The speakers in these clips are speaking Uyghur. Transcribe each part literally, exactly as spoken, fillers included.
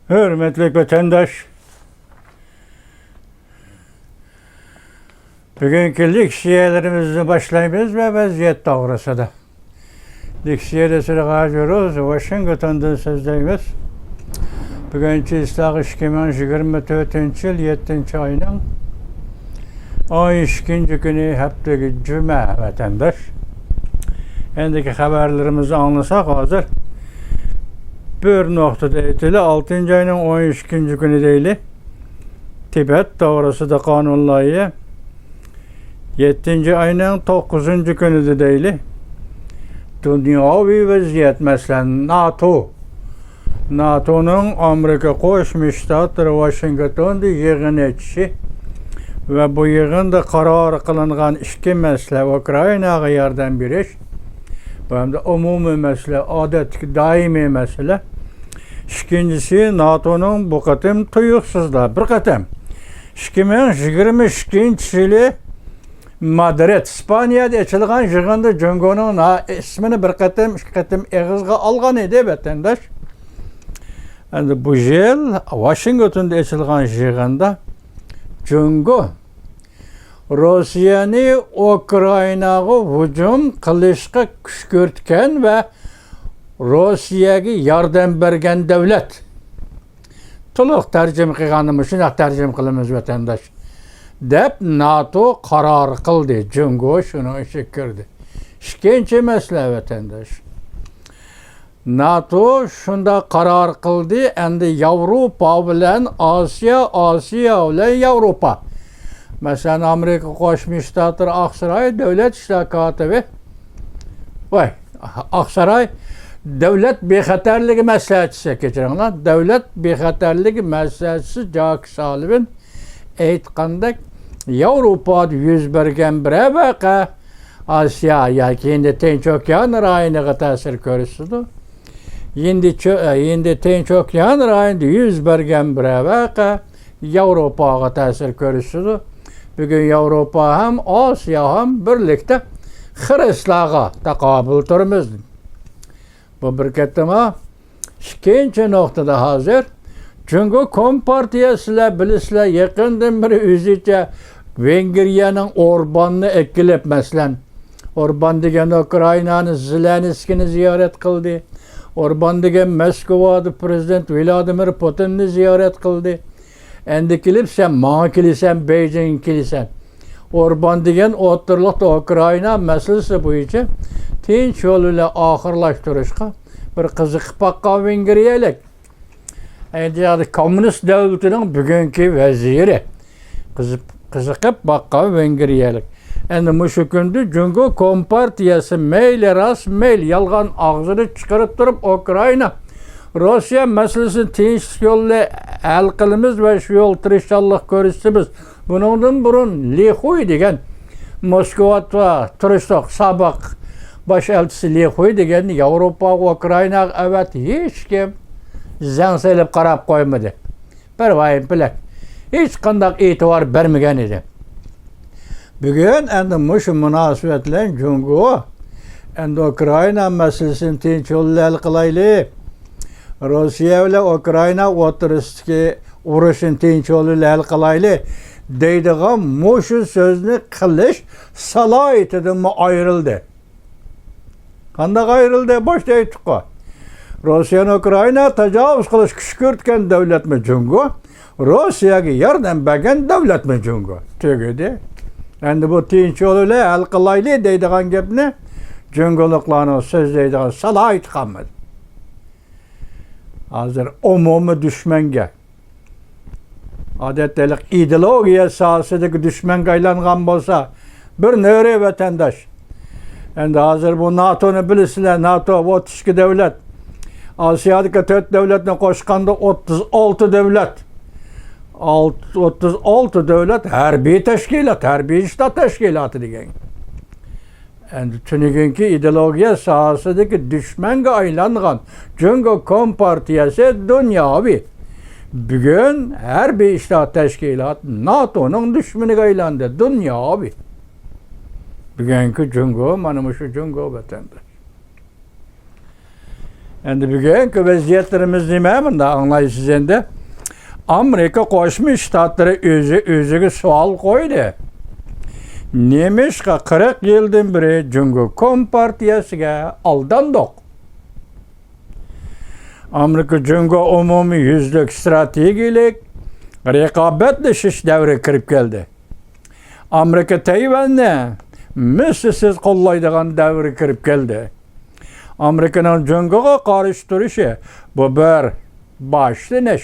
ھۆرمەتلىك ۋەتەنداش، بۈگۈنكى لېكسىيەلىرىمىزنى باشلايمىز ۋە ۋەزىيەت توغرىسىدا لېكسىيە دەسسىرى غاجىروز ۋاشىنگتوندىن سۆزلەيمىز. بۈگۈن چىسلاغ ئىككى مىڭ يىگىرمە تۆتىنچى يىل يەتتىنچى ئاينىڭ ئون ئىككىنچى كۈنى، ھەپتىلىك جۈمە، ۋەتەنداش. ئەندىكى خەۋەرلىرىمىزنى ئاڭلىساق، ھازىر بىر نۇقتىدا ئېيتىلى، ئالتىنچى ئاينىڭ ئون ئىككىنچى كۈنى دەيلى، تىبەت توغرىسىدا قانۇن لايىھە، يەتتىنچى ئاينىڭ توققۇزىنچى كۈنىدە دەيلى، دۇنياۋى ۋەزىيەت، مەسىلەن، ناتو، ناتونىڭ ئامېرىكا قوشما شتاتلىرى ۋاشىنگتوندا يىغىن ئېچىشى ۋە بۇ يىغىندا قارار قىلىنغان ئىككى مەسىلە، ئۇكرائىناغا ياردەم بېرىش، بۇ ھەمدە ئومۇمىي مەسىلە، ئادەتتىكى دائىمىي مەسىلە. ئىككىنچىسى، ناتونىڭ بۇ قېتىم تۇيۇقسىزلا بىر قېتىم ئىككى مىڭ يىگىرمە ئىككىنچى يىلى مادرىد، ئىسپانىيەدە ئېچىلغان يىغىندا جۇڭگونىڭ نا-، ئىسمىنى بىر قېتىم، ئىككى قېتىم ئېغىزغا ئالغان ئىدى، ۋەتەنداش. ئەمدى بۇ يىل ۋاشىنگتوندا ئېچىلغان يىغىندا جۇڭگو روسىيەنى ئۇكرائىناغا ھۇجۇم قىلىشقا كۈشكۈرتكەن ۋە روسىيەگە ياردەم بەرگەن دۆلەت. تولۇق تەرجىمە قىلغاندا مۇشۇنداق تەرجىمە قىلىمىز، ۋەتەنداش، دەپ ناتو قارار قىلدى. جۇڭگو شۇنىڭ ئىچىگە كىردى. ئىككىنچى مەسىلە، ۋەتەنداش، ناتو شۇنداق قارار قىلدى، ئەمدى ياۋروپا بىلەن ئاسىيا، ئاسىيا بىلەن ياۋروپا. مەسىلەن، ئامېرىكا قوشما شتاتلىرى ئاقساراي دۆلەت ئىشلار كاتىپى، ۋاي، ئاقساراي دۆلەت بىخەتەرلىكى مەسلىھەتچىسى، كەچۈرۈڭلار، دۆلەت بىخەتەرلىكى مەسلىھەتچىسى جاك سالىۋىن ئېيتقاندەك، ياۋروپادا يۈز بەرگەن بىرەر ۋەقە ئاسىيا ياكى ھىندى تىنچ ئوكيان رايونىغا تەسىر كۆرسىتىدۇ. ھىندى چۆ-، ھىندى تىنچ ئوكيان رايونىدا يۈز بەرگەن بىرەر ۋەقە ياۋروپاغا تەسىر كۆرسىتىدۇ. بۈگۈن ياۋروپا ھەم ئاسىيا ھەم بىرلىكتە خىرىسلارغا تاقابىل تۇرىمىز. بۇ بىر قېتىم. ئىككىنچى نۇقتىدا، ھازىر جۇڭگو كومپارتىيەسى، سىلەر بىلىسىلەر، يېقىندىن بېرى ئۆزىچە ۋېنگرىيەنىڭ ئورباننى ئەكېلىپ، مەسىلەن، ئوربان دېگەن ئۇكرائىنانى، زېلېنسكىينى زىيارەت قىلدى. ئوربان دېگەن مەسكوۋادا پىرېزىدېنت ۋلادىمىر پۇتىننى زىيارەت قىلدى. ئەمدى كېلىپ سەن ماڭا كېلىسەن، بېيجىڭغا كېلىسەن. ئوربان دېگەن ئوتتۇرىلىقتا ئۇكرائىنا مەسىلىسى بويىچە تىنچ يول بىلەن ئاخىرلاشتۇرۇشقا بىر قىزىقىپ باققان ۋېنگرىيەلىك. ئەينى چاغدا كوممۇنىست دۆلىتىنىڭ بۈگۈنكى ۋەزىرى. قىزىپ-، قىزىقىپ باققان ۋېنگرىيەلىك. ئەمدى مۇشۇ كۈندە جۇڭگو كومپارتىيەسى مەيلى راست، مەيلى يالغان ئاغزىنى چىقىرىپ تۇرۇپ، ئۇكرائىنا، روسىيە مەسىلىسىنى تىنچلىق يولى ھەل قىلىمىز ۋە شۇ يول تىرىشچانلىق كۆرسىتىمىز. بۇنىڭدىن بۇرۇن لى خۇي دېگەن موسكۋادا تۇرۇشلۇق سابىق باش ئەلچىسى لى خۇي دېگەننى ياۋروپاغا، ئۇكرائىناغا ئەۋەتتى. ھېچكىم زەڭ سېلىپ قاراپ قويمىدى. پەرۋايىم پېلەك. ھېچقانداق ئېتىبار بەرمىگەن ئىدى. بۈگۈن ئەمدى مۇشۇ مۇناسىۋەت بىلەن جۇڭگو، ئەمدى ئۇكرائىنا مەسىلىسىنى تىنچ يول بىلەن ھەل قىلايلى، روسىيە بىلەن ئۇكرائىنا ئوتتۇرىسىدىكى ئۇرۇشنى تىنچ يول بىلەن ھەل قىلايلى دەيدىغان مۇشۇ سۆزنى قىلىش سالاھىيىتىدىنمۇ ئايرىلدى. قانداق ئايرىلدى؟ باشتا ئېيتتۇققۇ. روسىيەنى ئۇكرائىنا تاجاۋۇز قىلىش كۈشكۈرتكەن دۆلەتمۇ جۇڭگو، روسىيەگە ياردەم بەرگەن دۆلەتمۇ جۇڭگو. تۈگىدى. ئەمدى بۇ تىنچ يول بىلەن ھەل قىلايلى دەيدىغان گەپنى جۇڭگولۇقلارنىڭ سۆزلەيدىغان سالاھىيىتى قالمىدى. ھازىر ئومۇمىي دۈشمەنگە، ئادەتتە ھېلىقى ئىدېئولوگىيە ساھەسىدىكى دۈشمەنگە ئايلانغان بولسا، بىر نۆرە ۋەتەنداش. ئەمدى ھازىر بۇ ناتونى بىلىسىلەر، ناتو ئوتتۇز ئىككى دۆلەت، ئاسىيادىكى تۆت دۆلەتنى قوشقاندا ئوتتۇز ئالتە دۆلەت. ئالت-، ئوتتۇز ئالتە دۆلەت ھەربىي تەشكىلات، ھەربىي شتات تەشكىلاتى دېگەن. ئەمدى تۈنۈگۈنكى ئىدېئولوگىيە ساھەسىدىكى دۈشمەنگە ئايلانغان جۇڭگو كومپارتىيەسى دۇنياۋى. بۈگۈن ھەربىي شتات تەشكىلات ناتونىڭ دۈشمىنىگە ئايلاندى، دۇنياۋى. بۈگۈنكى جۇڭگو، مانا مۇشۇ جۇڭگو ۋەتەنداش. ئەمدى بۈگۈنكى ۋەزىيەتلىرىمىز نېمە؟ مۇنداق ئاڭلايسىز ئەمدى. ئامېرىكا قوشما شتاتلىرى ئۆزى ئۆزىگە سوئال قويدى. نېمىشقا قىرىق يىلدىن بېرى جۇڭگو كومپارتىيەسىگە ئالداندۇق؟ ئامېرىكا جۇڭگو ئومۇميۈزلۈك ستراتېگىيەلىك رىقابەتلىشىش دەۋرىگە كىرىپ كەلدى. ئامېرىكا تەيۋەننى مىسلىسىز قوللايدىغان دەۋرگە كىرىپ كەلدى. ئامېرىكىنىڭ جۇڭگوغا قارشى تۇرۇشى، بۇ بىر باشلىنىش.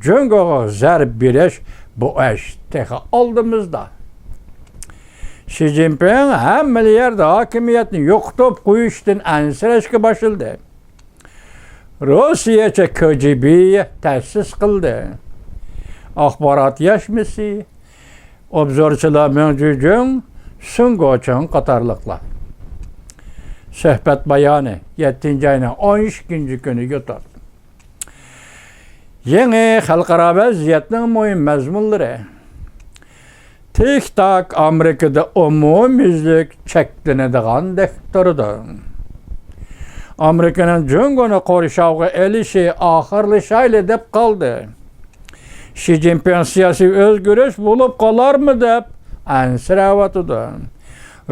جۇڭگوغا زەربە بېرىش، بۇ ئىش تېخى ئالدىمىزدا. شى جىنپىڭ ھەممىلا يەردە ھاكىمىيەتنى يوقىتىپ قويۇشتىن ئەنسىرەشكە باشلىدى. روسىيەچە كجب تەسىس قىلدى. ئاخبارات ياشمىسى، ئوبزورچىلار مېڭ جۈجۈڭ، سۇڭ گوچىڭ قاتارلىقلار. سۆھبەت بايانى يەتتىنچى ئاينىڭ ئون ئىككىنچى كۈنى يۇتۇپ. يېڭى خەلقئارا ۋەزىيەتنىڭ مۇھىم مەزمۇنلىرى. تىك تاك ئامېرىكىدا ئومۇميۈزلۈك چەكلىنىدىغاندەك تۇرىدۇ. ئامېرىكىنىڭ جۇڭگونى قورشاۋغا ئېلىشى ئاخىرلىشايلى دەپ قالدى. شى جىنپىڭ سىياسىي ئۆزگىرىش بولۇپ قالارمۇ دەپ ئەنسىرەۋاتىدۇ.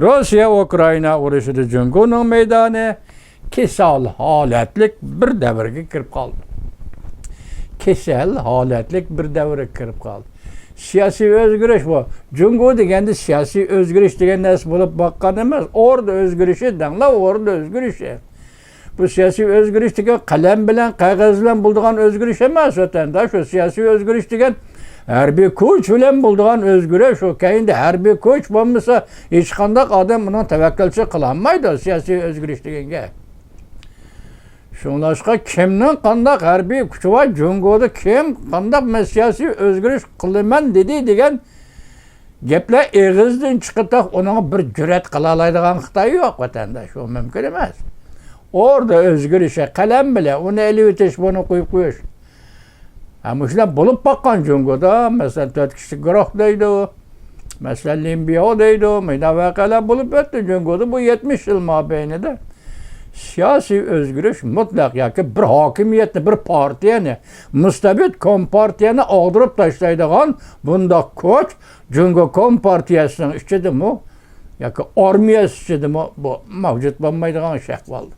روسىيە ئۇكرائىنا ئۇرۇشىدا جۇڭگونىڭ مەيدانى كېسەل ھالەتلىك بىر دەۋرگە كىرىپ قالدى. كېسەل ھالەتلىك بىر دەۋرگە كىرىپ قالدى. سىياسىي ئۆزگىرىش بۇ. جۇڭگو دېگەندە سىياسىي ئۆزگىرىش دېگەن نەرسە بولۇپ باققان ئەمەس. ئوردا ئۆزگىرىشى دەڭلا، ئوردا ئۆزگىرىشى. بۇ سىياسىي ئۆزگىرىش دېگەن قەلەم بىلەن، قەغەز بىلەن بولىدىغان ئۆزگىرىش ئەمەس، ۋەتەنداش. بۇ سىياسىي ئۆزگىرىش دېگەن ھەربىي كۈچ بىلەن بولىدىغان ئۆزگىرىش. ئۇ كەينىدە ھەربىي كۈچ بولمىسا، ھېچقانداق ئادەم ئۇنىڭ تەۋەككۈلچىلىك قىلالمايدۇ سىياسىي ئۆزگىرىش دېگەنگە. شۇڭلاشقا كىمنىڭ قانداق ھەربىي كۈچى بار، جۇڭگودا كىم قانداق مەن سىياسىي ئۆزگىرىش قىلىمەن دېدى دېگەن گەپلەر ئېغىزدىن چىقىدىغان، ئۇنىڭغا بىر جۈرئەت قىلالايدىغان خىتاي يوق، ۋەتەنداش. ئۇ مۇمكىن ئەمەس. ئوردا ئۆزگىرىشى، قەلەم بىلەن ئۇنى ئېلىۋېتىش، بۇنى قويۇپ قويۇش. ھە، مۇشۇلار بولۇپ باققان جۇڭگودا، مەسىلەن، تۆت كىشىلىك گۇرۇھ دەيدۇ، مەسىلەن، لىن بياۋ دەيدۇ، مۇنداق ۋەقەلەر بولۇپ ئۆتتى جۇڭگودا بۇ يەتمىش يىل مابەينىدە. سىياسىي ئۆزگىرىش مۇتلەق ياكى بىر ھاكىمىيەتنى، بىر پارتىيەنى، مۇستەبىت كومپارتىيەنى ئاغدۇرۇپ تاشلايدىغان بۇنداق كۈچ جۇڭگو كومپارتىيەسىنىڭ ئىچىدىمۇ ياكى ئارمىيەسى ئىچىدىمۇ بۇ مەۋجۇت بولمايدىغان ئىش ئەھۋالدا.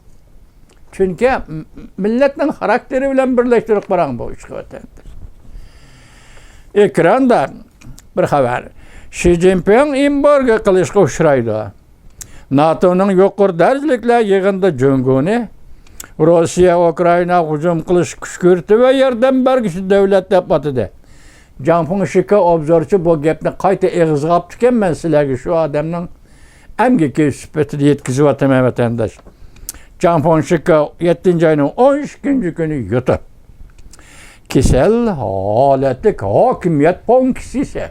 چۈنكى م-، مىللەتنىڭ خاراكتېرى بىلەن بىرلەشتۈرۈپ قاراڭ بۇ ئىشقا، ۋەتەنداش. ئېكراندا بىر خەۋەر. شى جىنپىڭ ئېمبارگو قىلىشقا ئۇچرايدۇ. ناتونىڭ يۇقىرى دەرىجىلىكلەر يىغىنىدا جۇڭگونى روسىيە ئۇكرائىناغا ھۇجۇم قىلىش، كۈچكۈرتۈۋ ۋە ياردەم بەرگۈچى دۆلەت دەپ ئاتىدى. جاڭ فېڭشىكې ئوبزورچى بۇ گەپنى قايتا ئېغىزغا ئاپتىكەن، مەن سىلەرگە شۇ ئادەمنىڭ ئەمگىكى سۈپىتىدە يەتكۈزۈۋاتىمەن، ۋەتەنداش. جاڭ فېڭشىكې يەتتىنچى ئاينىڭ ئون ئىككىنچى كۈنى يۇتۇپ. كېسەل ھالەتلىك ھاكىمىيەت پونكىسى.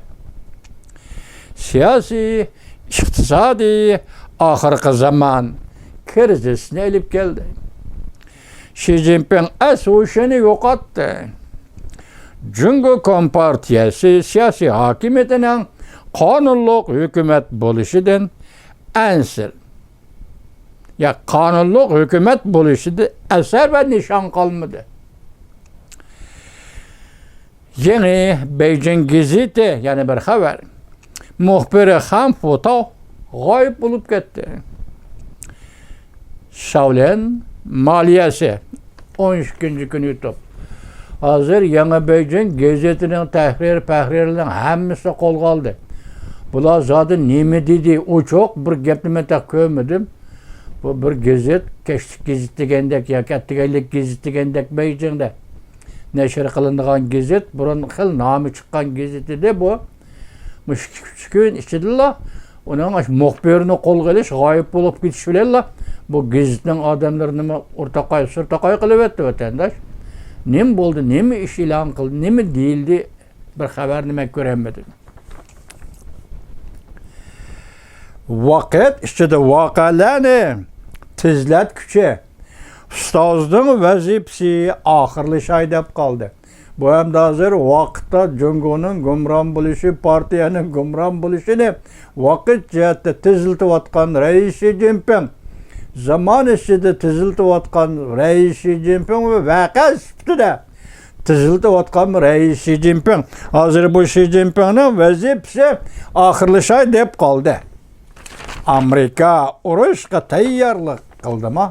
سىياسىي، ئىقتىسادىي ئاخىرقى زامان كىرىزىسنى ئېلىپ كەلدى. شى جىنپىڭ ئەس ھوشىنى يوقاتتى. جۇڭگو كومپارتىيەسى سىياسىي ھاكىمىيىتىنىڭ قانۇنلۇق ھۆكۈمەت بولۇشىدىن ئەنسىر، يا قانۇنلۇق ھۆكۈمەت بولۇشىدا ئەسەر ۋە نىشان قالمىدى. يېڭى بېيجىڭ گېزىتى يەنە بىر خەۋەر. مۇخبىرى خان فۇتاۋ غايىب بولۇپ كەتتى. شاۋلىن مالىيەسى ئون ئىككىنچى كۈنى يۇتۇپ. ھازىر يېڭى بېيجىڭ گېزىتىنىڭ تەھرىر، پەھرىرلىرىنىڭ ھەممىسى قولغا ئالدى. بۇلار زادى نېمە دېدى؟ ئوچۇق بىر گەپنى مەن تېخى كۆرمىدىم. بۇ بىر گېزىت، كەچلىك گېزىت دېگەندەك ياكى ئەتىگەنلىك گېزىت دېگەندەك بېيجىڭدە نەشر قىلىنىدىغان گېزىت، بۇرۇن خېلى نامى چىققان گېزىت ئىدى بۇ. مۇشۇ ئىككى، ئۈچ كۈن ئىچىدىلا ئۇنىڭ ئاشۇ مۇخبىرىنى قولغا ئېلىش، غايىب بولۇپ كېتىش بىلەنلا بۇ گېزىتنىڭ ئادەملىرىنىمۇ ئۇرتاقاي، سۇرتاقاي قىلىۋەتتى ۋەتەنداش. نېمە بولدى، نېمە ئىش ئېلان قىلدى، نېمە دېيىلدى، بىر خەۋەرنى مەن كۆرەلمىدىم. ۋاقىت ئىچىدە ۋەقەلەرنى تېزلەتكۈچى ئۇستازنىڭ ۋەزىپىسى ئاخىرلىشاي دەپ قالدى. بۇ ئەمدى ھازىر ۋاقىتتا جۇڭگونىڭ گۇمران بولۇشى، پارتىيەنىڭ گۇمران بولۇشىنى ۋاقىت جەھەتتە تېزلىتىۋاتقان رەئىس شى جىنپىڭ زامان ئىچىدە تېزلىتىۋاتقان رەئىس شى جىنپىڭ ۋە ۋەقە سۈپىتىدە تېزلىتىۋاتقان رەئىس شى جىنپىڭ. ھازىر بۇ شى جىنپىڭنىڭ ۋەزىپىسى ئاخىرلىشاي دەپ قالدى. ئامېرىكا ئۇرۇشقا تەييارلىق قىلدىمۇ؟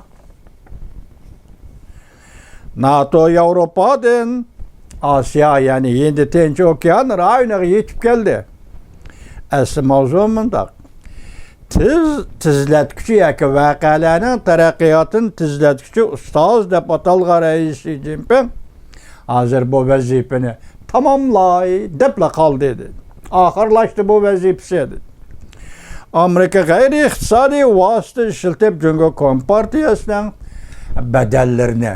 ناتو ياۋروپادىن ئاسىيا، يەنى ھىندى تىنچ ئوكيان رايونىغا يېتىپ كەلدى. ئەسلى ماۋزۇ مۇنداق. تېز تېزلەتكۈچى ياكى ۋەقەلەرنىڭ تەرەققىياتىنى تېزلەتكۈچى ئۇستاز دەپ ئاتالغان رەئىس شى جىنپىڭ ھازىر بۇ ۋەزىپىنى تاماملاي دەپلا قالدى. ئاخىرلاشتى بۇ ۋەزىپىسى. ئامېرىكا غەيرىي ئىقتىسادىي ۋاسىتە ئىشلىتىپ جۇڭگو كومپارتىيەسىنىڭ بەدەللىرىنى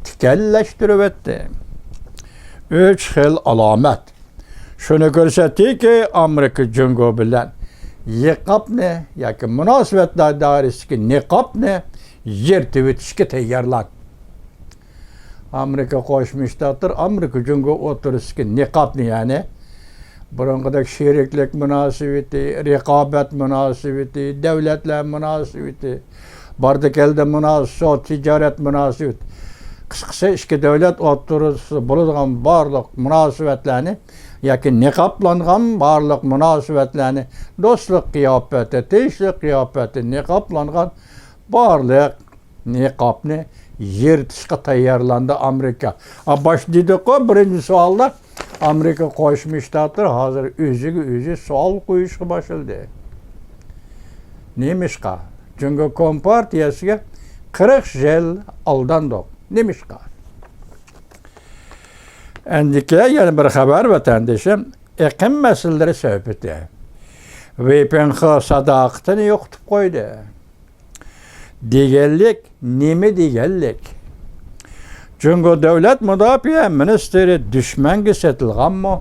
تىكەنلەشتۈرۈۋەتتى. ئۈچ خىل ئالامەت شۇنى كۆرسەتتىكى، ئامېرىكا جۇڭگو بىلەن نىقابنى ياكى مۇناسىۋەتلەر دائىرىسىدىكى نىقابنى يىرتىۋېتىشكە تەييارلان. ئامېرىكا قوشما شتاتلىرى ئامېرىكا جۇڭگو ئوتتۇرىسىدىكى نىقابنى، يەنى بۇرۇنقىدەك شېرىكلىك مۇناسىۋىتى، رىقابەت مۇناسىۋىتى، دۆلەتلەر مۇناسىۋىتى، باردا كەلدى مۇناسىۋەت، تىجارەت مۇناسىۋىتى، قىسقىسى، ئىككى دۆلەت ئوتتۇرىسىدا بولىدىغان بارلىق مۇناسىۋەتلەرنى ياكى نىقابلانغان بارلىق مۇناسىۋەتلەرنى، دوستلۇق قىياپەتى، تىنچلىق قىياپەتى نىقابلانغان بارلىق نىقابنى يىرتىشقا تەييارلاندى ئامېرىكا. ئا، باش دېدۇققۇ، بىرىنچى سوئالدا ئامېرىكا قوشما شتاتلىرى ھازىر ئۆزىگە ئۆزى سوئال قويۇشقا باشلىدى. نېمىشقا؟ جۇڭگو كومپارتىيەسىگە قىرىق يىل ئالداندۇق. نېمىشقا؟ ئەندىكى يەنە بىر خەۋەر، ۋەتەندىشىم، ئېقىم مەسىلىلىرى سۆھبىتى. ۋېي پېڭخې ساداقىتىنى يوقىتىپ قويدى. دېگەنلىك نېمە دېگەنلىك؟ جۇڭگو دۆلەت مۇداپىئە مىنىستىرى دۈشمەنگە سېتىلغانمۇ؟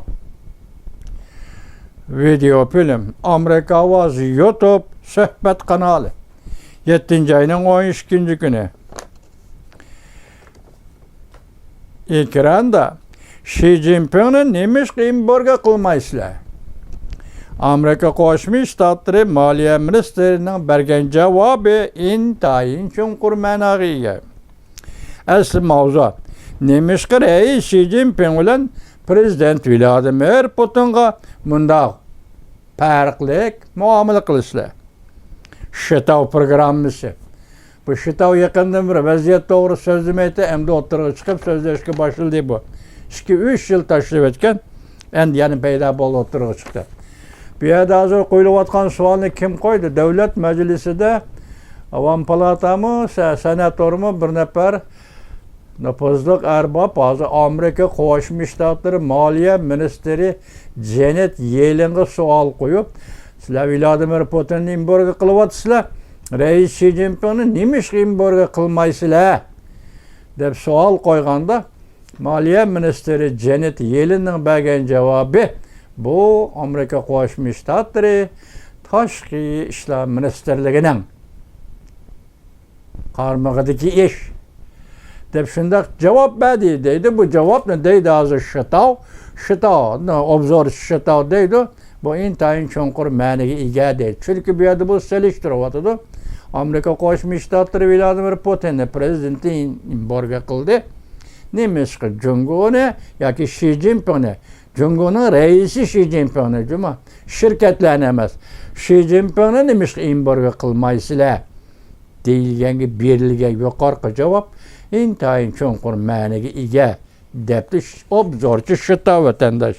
ۋىدېئو فىلىم، ئامېرىكا ئاۋازى يۇتۇب سۆھبەت قانالى. يەتتىنچى ئاينىڭ ئون ئىككىنچى كۈنى. ئېكراندا، شى جىنپىڭنى نېمىشقا ئېمبارگو قىلمايسىلەر؟ ئامېرىكا قوشما شتاتلىرى مالىيە مىنىستىرىنىڭ بەرگەن جاۋابى ئىنتايىن چوڭقۇر مەناغا ئىگە. ئەسلى ماۋزۇ، نېمىشقا رەئىس شى جىنپىڭ بىلەن پىرېزىدېنت ۋلادىمىر پۇتىنغا مۇنداق پەرقلىق مۇئامىلە قىلىسىلەر؟ شىتاۋ پروگراممىسى. بۇ شىتاۋ يېقىندىن بېرى ۋەزىيەت توغرا سۆزلىمەيتتى، ئەمدى ئوتتۇرىغا چىقىپ سۆزلەشكە باشلىدى بۇ. ئىككى، ئۈچ يىل تاشلىۋەتكەن، ئەمدى يەنە پەيدا بولدى، ئوتتۇرىغا چىقتى. بۇ يەردە ھازىر قويۇلۇۋاتقان سوئالنى كىم قويدى؟ دۆلەت مەجلىسىدە ئاۋام پالاتامۇ، سە-، سېناتورمۇ بىر نەپەر نوپۇزلۇق ئەرباب ھازىر ئامېرىكا قوشما شتاتلىرى مالىيە مىنىستىرى جېنېت يېلېنغا سوئال قويۇپ، سىلەر ۋلادىمىر پۇتىننى ئېمبارگو قىلىۋاتىسىلەر، رەئىس شى جىنپىڭنى نېمىشقا ئېمبارگو قىلمايسىلەر؟ دەپ سوئال قويغاندا، مالىيە مىنىستىرى جېنېت يېلېننىڭ بەرگەن جاۋابى، بۇ ئامېرىكا قوشما شتاتلىرى تاشقى ئىشلار مىنىستىرلىكىنىڭ قارمىقىدىكى ئىش، دەپ شۇنداق جاۋاب بەردى دەيدۇ. بۇ جاۋابنى دەيدۇ ھازىر شىتاۋ، شىتاۋ، نو، ئوبزورچى شىتاۋ دەيدۇ. بۇ ئىنتايىن چوڭقۇر مەنىگە ئىگە دەيدۇ. چۈنكى بۇ يەردە بۇ سېلىشتۇرۇۋاتىدۇ. ئامېرىكا قوشما شتاتلىرى ۋلادىمىر پۇتىننى پىرېزىدېنتى ئېمبارگو قىلدى. نېمىشقا جۇڭگونى ياكى شى جىنپىڭنى، جۇڭگونىڭ رەئىسى شى جىنپىڭنى، جۇما، شىركەتلەرنى ئەمەس، شى جىنپىڭنى نېمىشقا ئېمبارگو قىلمايسىلەر؟ دېيىلگەنگە بېرىلگەن يۇقىرىقى جاۋاب ئىنتايىن چوڭقۇر مەنىگە ئىگە، دەپتۇ ئوبزورچى شىتاۋ ۋەتەنداش.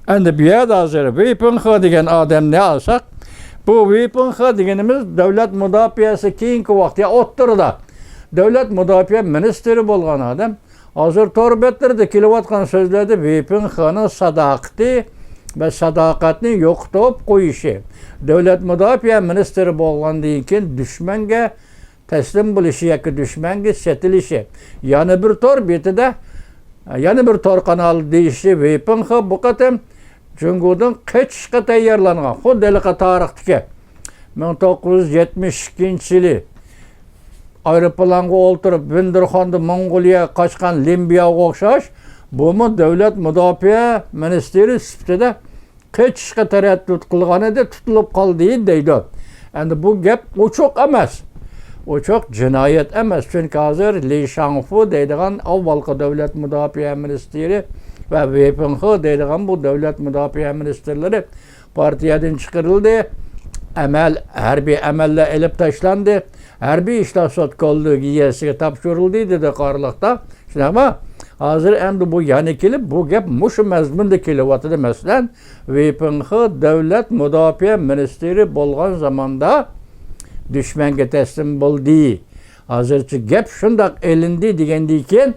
ئەمدى بۇ يەردە ھازىر ۋېي پېڭخې دېگەن ئادەمنى ئالساق، بۇ ۋېي پېڭخې دېگىنىمىز دۆلەت مۇداپىئەسى كېيىنكى ۋاقىت، يا ئوتتۇرىدا دۆلەت مۇداپىئە مىنىستىرى بولغان ئادەم. ھازىر تور بەتلىرىدە كېلىۋاتقان سۆزلەردە ۋېي پېڭخېنىڭ ساداقىتى ۋە ساداقەتنى يوقىتىپ قويۇشى، دۆلەت مۇداپىئە مىنىستىرى بولغاندىن كېيىن دۈشمەنگە تەسلىم بولۇشى ياكى دۈشمەنگە سېتىلىشى، يەنە بىر تور بېتىدە، يەنە بىر تور قانالى دېيىشى، ۋېي پېڭخې بۇ قېتىم جۇڭگودىن قېچىشقا تەييارلانغان، خۇددى ھېلىقى تارىختىكى مىڭ توققۇز يۈز يەتمىش ئىككىنچى يىلى ئايروپىلانغا ئولتۇرۇپ، ۋىندىرخاندا موڭغۇلىيەگە قاچقان لىن بياۋغا ئوخشاش، بۇمۇ دۆلەت مۇداپىئە مىنىستىرى سۈپىتىدە قېچىشقا تەرەددۇت قىلغان ئىدى، تۇتۇلۇپ قالدى، دەيدۇ. ئەمدى بۇ گەپ ئوچۇق ئەمەس. ئوچۇق جىنايەت ئەمەس، چۈنكى ھازىر لى شاڭفۇ دەيدىغان ئاۋۋالقى دۆلەت مۇداپىئە مىنىستىرى ۋە ۋېي پىڭخې دەيدىغان بۇ دۆلەت مۇداپىئە مىنىستىرلىرى پارتىيەدىن چىقىرىلدى. ئەمەل، ھەربىي ئەمەللەر ئېلىپ تاشلاندى. ھەربىي ئىشلار سوت كوللېگىيەسىگە تاپشۇرۇلدى دېدۇق ئارىلىقتا. شۇنداقمۇ؟ ھازىر ئەمدى بۇ يەنە كېلىپ، بۇ گەپ مۇشۇ مەزمۇندا كېلىۋاتىدۇ. مەسىلەن، ۋېي پىڭخې دۆلەت مۇداپىئە مىنىستىرى بولغان زاماندا دۈشمەنگە تەسلىم بولدى. ھازىرچە گەپ شۇنداق ئېلىندى دېگەندىن كېيىن،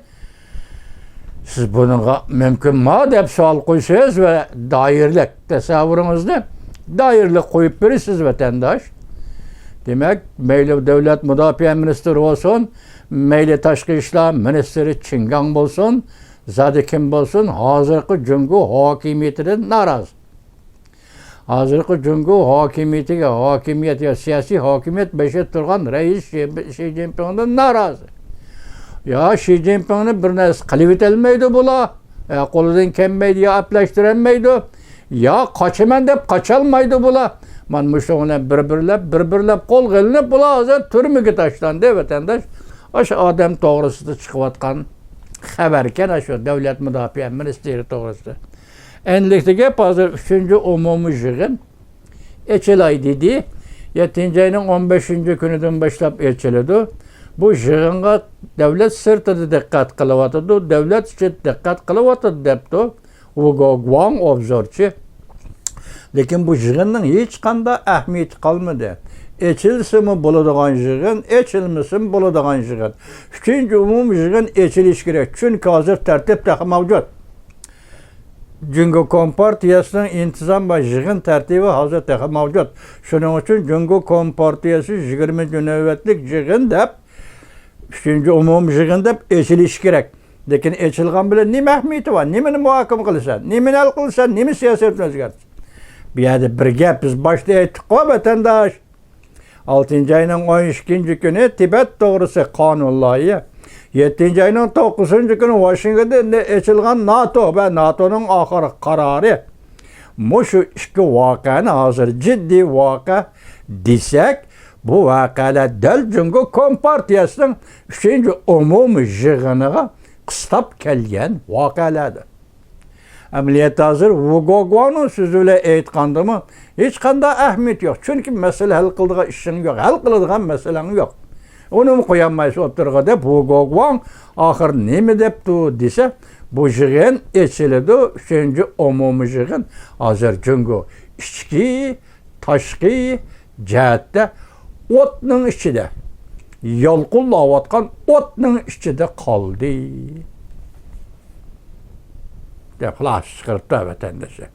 سىز بۇنىڭغا مۇمكىنما دەپ سوئال قويسىڭىز ۋە دائىرىلىك تەسەۋۋۇرىڭىزنى دائىرىلىك قويۇپ بېرىسىز، ۋەتەنداش. دېمەك، مەيلى دۆلەت مۇداپىئە مىنىستىرى بولسۇن، مەيلى تاشقى ئىشلار مىنىستىرى چىن گاڭ بولسۇن، زادى كىم بولسۇن، ھازىرقى جۇڭگو ھاكىمىيىتىدىن نارازى. ھازىرقى جۇڭگو ھاكىمىيىتىگە، ھاكىمىيەت يا سىياسىي ھاكىمىيەت بېشىدا تۇرغان رەئىس شى، شى جىنپىڭدىن نارازى. يا شى جىنپىڭنى بىر نەرسە قىلىۋېتەلمەيدۇ بۇلار. يا قولىدىن كەلمەيدۇ، يا ئەپلەشتۈرەلمەيدۇ، يا قاچىمەن دەپ قاچالمايدۇ بۇلار. مانا مۇشۇنىڭ بىلەن بىر-بىرلەپ، بىر-بىرلەپ قولغا ئېلىنىپ، بۇلار ھازىر تۈرمىگە تاشلاندى، ۋەتەنداش. ئاشۇ ئادەم توغرىسىدا چىقىۋاتقان خەۋەركەن، ئاشۇ دۆلەت مۇداپىئە مىنىستىرى توغرىسىدا. ئەنلىكتە گەپ ھازىر ئۈچىنچى ئومۇمىي يىغىن ئېچىلاي دېدى. يەتتىنچى ئاينىڭ ئون بەشىنچى كۈنىدىن باشلاپ ئېچىلىدۇ. بۇ يىغىنغا دۆلەت سىرتىدا دىققەت قىلىۋاتىدۇ، دۆلەت ئىچىدە دىققەت قىلىۋاتىدۇ، دەپتۇ ۋۇگو گۇاڭ ئوبزورچى. لېكىن بۇ يىغىننىڭ ھېچقانداق ئەھمىيىتى قالمىدى. ئېچىلسىمۇ بولىدىغان يىغىن، ئېچىلمىسىمۇ بولىدىغان يىغىن. ئۈچىنچى ئومۇمىي يىغىن ئېچىلىشى كېرەك، چۈنكى ھازىر تەرتىپ تېخى مەۋجۇت. جۇڭگو كومپارتىيەسىنىڭ ئىنتىزام ۋە يىغىن تەرتىپى ھازىر تېخى مەۋجۇت. شۇنىڭ ئۈچۈن جۇڭگو كومپارتىيەسى يىگىرمىنچى نۆۋەتلىك يىغىن دەپ، ئۈچىنچى ئومۇمىي يىغىن دەپ ئېچىلىشى كېرەك. لېكىن ئېچىلغان بىلەن نېمە ئەھمىيىتى بار؟ نېمىنى مۇھاكىمە قىلىسەن؟ نېمىنى ھەل قىلىسەن؟ نېمە سىياسەتنى ئۆزگەرتىسەن؟ بۇ يەردە بىر گەپ بىز باشتا ئېيتتۇققۇ، ۋەتەنداش. ئالتىنچى ئاينىڭ ئون ئىككىنچى كۈنى تىبەت توغرىسى قانۇن لايىھە. يەتتىنچى ئاينىڭ توققۇزىنچى كۈنى ۋاشىنگتوندا ئېچىلغان ناتو ۋە ناتونىڭ ئاخىرقى قارارى. مۇشۇ ئىككى ۋەقەنى ھازىر جىددىي ۋەقە دېسەك، بۇ ۋەقەلەر دەل جۇڭگو كومپارتىيەسىنىڭ ئۈچىنچى ئومۇمىي يىغىنىغا قىستاپ كەلگەن ۋەقەلەردۇر. ئەمەلىيەتتە ھازىر ۋۇگو گۇاڭنىڭ سۆزى بىلەن ئېيتقاندىمۇ، ھېچقانداق ئەھمىيىتى يوق. چۈنكى مەسىلە ھەل قىلىدىغان ئىشىڭ يوق، ھەل قىلىدىغان مەسىلەڭ يوق. ئۇنىمۇ قويالمايسىز ئوتتۇرىغا دەپ، ۋۇگو گۇاڭ ئاخىر نېمە دەپتۇ دېسە، بۇ يىغىن ئېچىلىدۇ، ئۈچىنچى ئومۇمىي يىغىن. ھازىر جۇڭگو ئىچكى، تاشقى جەھەتتە ئوتنىڭ ئىچىدە، يالقۇنلاۋاتقان ئوتنىڭ ئىچىدە قالدى، دەپ خۇلاسە چىقىرىپتۇ ۋەتەندىشى.